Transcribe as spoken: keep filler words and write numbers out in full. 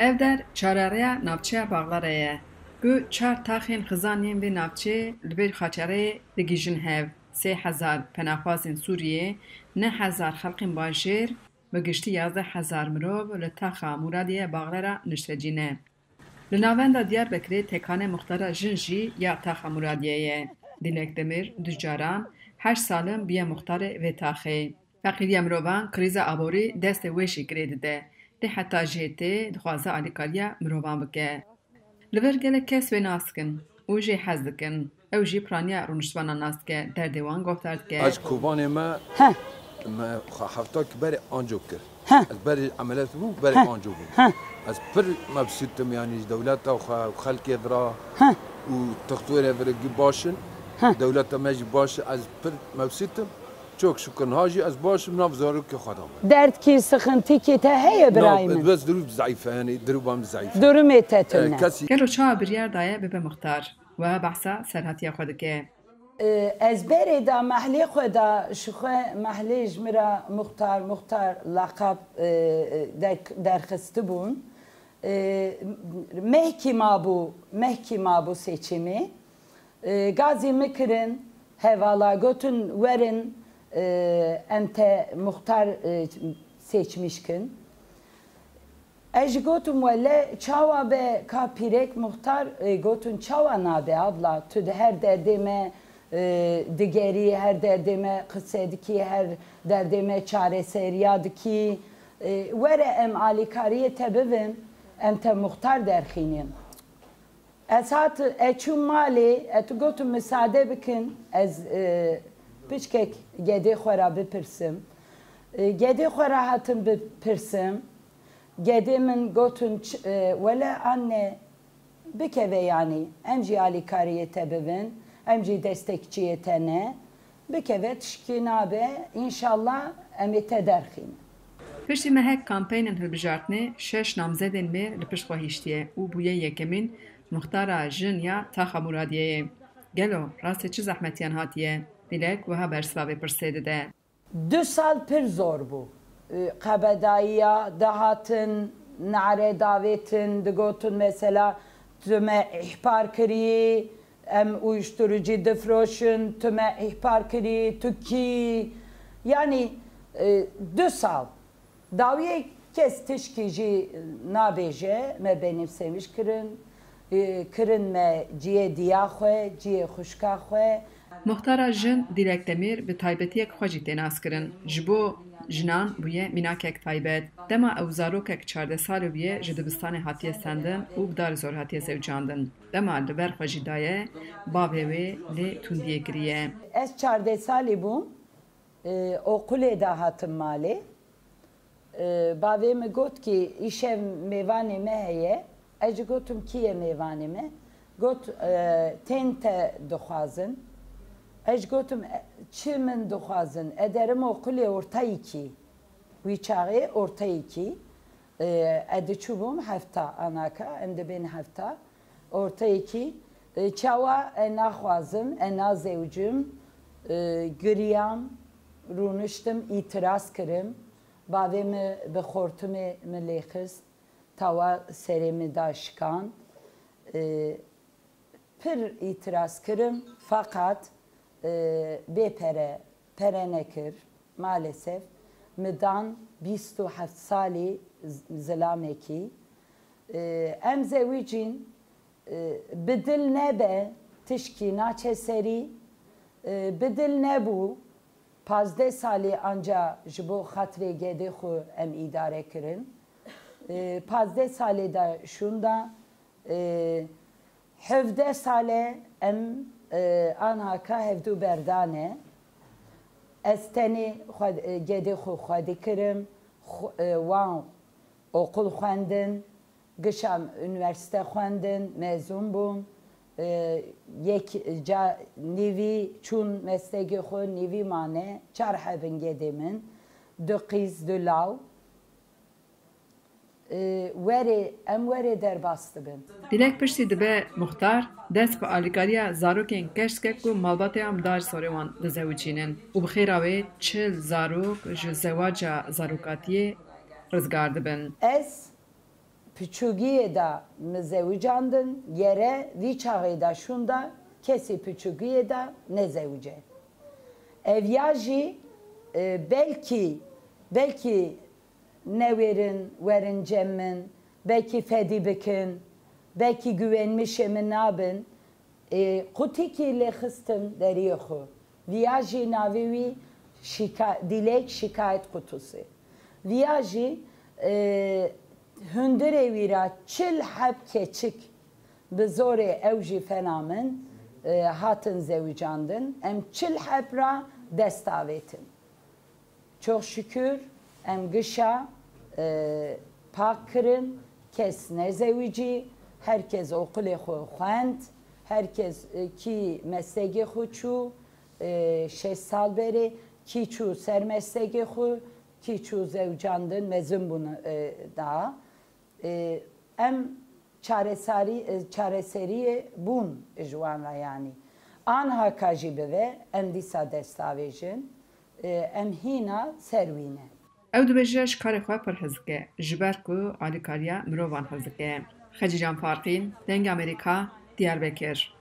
Ev der çarereya navçeya Baxlere ye, ku çar taxên xizan yên vê navçeyê li vê xaçereyê digihîjin hev. Sê hezar penaxwazên Sûriyê, neh hezar xelkên bajêr, bi giştî yazdeh hezar mirov li taxa Mûradiyê ya Baxlera niştecî ne. Li navenda Diyarbekirê tekane muxtara jin jî ya taxa Mûradiyê ye. Dîlek Demîr du caran heşt sal in bûye muxtarê vê taxê. Feqîriya mirovan krîza aborî destê wê jî girê dide. Lê heta jê tê dixwaze alîkariya mirovan bike. Li vir gelek kes wê nas dikin û jê hez dikin. Ew jî piraniya rûniştvanan nas dike, derdê wan guhdar dike. Ez Kobanê me, Heh. me xwe hefta ki berê anco kir. Heh. Ez berê emeliyat bûm, berê Heh. anco bûm. Heh. Ez pir mebsût im, yanî ji dewleta xwe û xelkê vira Heh. û textorê vir gi baş in. Heh. Dewleta me jî baş e, ez pir mebsût im. Çok şükür, niha jî ez baş im, nav zarokê xwe de me. Derdkî, sıkıntı ki te heye birayê min? Bes dirû zeîf e, yanî dirû bam zeîf e. Durumê te tune. Kesî Gelo çawa biryar daye bibe muxtar? Wiha behsa serhatiya xwe dike. Ez berê da mehlê xwe da, ji xwe mehlê ji min re muxtar, muxtar laqab, e, e, der-, derxistibûn. E, mehkî mabû, mehkî mabû seçimê. E, gazî min kirin, hevala gotin, werin, e, em te muxtar, e, seçmiş kin. Ez jî gotim, wele çawa be ka pîrek muxtar, e, gotin, çawa nabe abla, tu di her derdê me, e, digerî, her derdê me qise dikî, her derdê me çareseriya dikî. E, were em alîkariyê te bibin, em te muxtar derxînin. Ez hat, ez çûm malê, ez tu gotim, misade bikin, ez, e, piçkek gedê xwe ra bipirsim. E, gedê xwe ra hatim bipirsim. Gedê min gotin, ç-, e, wele anne, bikeve yanî, em jî alîkariyê te bibin, em jî destekçiyê te ne. Bikeve tişkî nabe, înşallah em ê te derxînin. Piştî mehek kampeynên hilbijartinê şeş namzedên mêr li pişt xwe hiştiye û bûye yekemîn muxtara jin ya taxa Mûradiyeyê. Gelo rastê çi zehmetiyan hatiye? Dîlek wiha bersiva vê pirsê dide. Du sal pir zor bû. Qebedayiya dihatin, nare davêtin, digotin mesela tu me îhbar kirî, em uyuşturucu difroşin, tu me îhbar kirî, tu kî? Yanî, e, du sal. Dawiyê kes tişkî jî nabêje, me benîmsemiş kirin, e, kirin me ciyê diya xwe, ciyê xwişka xwe. Muxtara jin Dîlek Demîr bi taybetiyek xwe jî tê naskirin. Ji bo jinan bûye mînakek taybet. Dema ew zarokek çardeh salî bûye ji dibistanê hatiye sendin û bi dar zor hatiye zewicandin. Dema li ber xwe jî daye, bavê wê lê tundiyê kiriye. Ez çardeh salî bûm, e, oqulê de hatim malê. E, bavê min got kî îşev mêvanê me heye. Ez jî gotim kî ye mêvanê me? Got, e, tên te dixwazin. Ez jî gotim, e, çi min dixwazin? E, derim oqulê ortayî kî. Wî çaxê ortayî kî. E, ez diçûbûm hefta anaka, em dibên hefta. Ortayî kî, e, çawa e naxwazim, e nazewicim, e, giriyam, rûniştim, îtiraz kirim. Bavê min bi xortimê min lê xist, tawa serê min da şikan. E, pir îtiraz kirim, feqat, e, bê pere, pere nekir. Maalesef, min dan bîst û heft salî z-, zilamekî. E, em zewicîn, e, bi dil nebe, tişkî naçe serî, e, bi dil nebû, pazdeh salî anca ji bo xatirê gedê xwe em îdare kirin. E, pazdeh salê de şûnda, e, hevdeh sal e em, e, anaka hevdû berda ne. Ez tenê xwe, e, gedê xwe xwedî kirim, xwe, e, wan oqul xwendin, gişa unîversîte xwendin, mezûn bûm. E, yek ca nîvî çûn meslegê xwe, nîvî mane, çar heb in gedê min, du qîz, du law. E, werê, em werê derbas dibin. Dîlek piştî dibe muxtar, dest bi alîkariya zarokên keş dike ku malbatê wan bi dar sorê wan dizewicînin û bi xêra wê çil zarok ji zewaca zarokatiyê rizgar dibin. Ez Piçûgiyê de mi zewicandin, yere vî çaxê de şûnda kesî piçûgiyê de nezewice. Ev ya jî, e, belkî, belkî newêrin, werin cem min, belkî fedî bikin, belkî güvenmişê min nabin. E, qutikî lê xistim deriyê xwe. Viya jî navê wî şika-, dilek şikayet kutusu. Viya jî, e, hundirê wî ra çil heb keçik bi zorê ew jî fena min, e, hatin zewicandin. Em çil heb ra dest avêtin. Çok şükür em gişa, e, pak kirin, kes nezewicî, herkes okulê xwe xwend, herkes, e, kî meslegê xwe çû, e, şeş sal berê, kî çû ser meslegê xwe, kî çû zewcandin mezin bûn, e, da. E, em çaresarî-, e, çareseriyê bûn ji wan re, yanî anha ka jî bibe, em dîsa dest avêjin, e, em hîna ser wî ne. Ew dibêje ji karê xwe pir hez dike, ji ber ku alîkariya mirovan hez dike. Xecîcan Farqîn, Dengê Amerîka, Diyarbekir.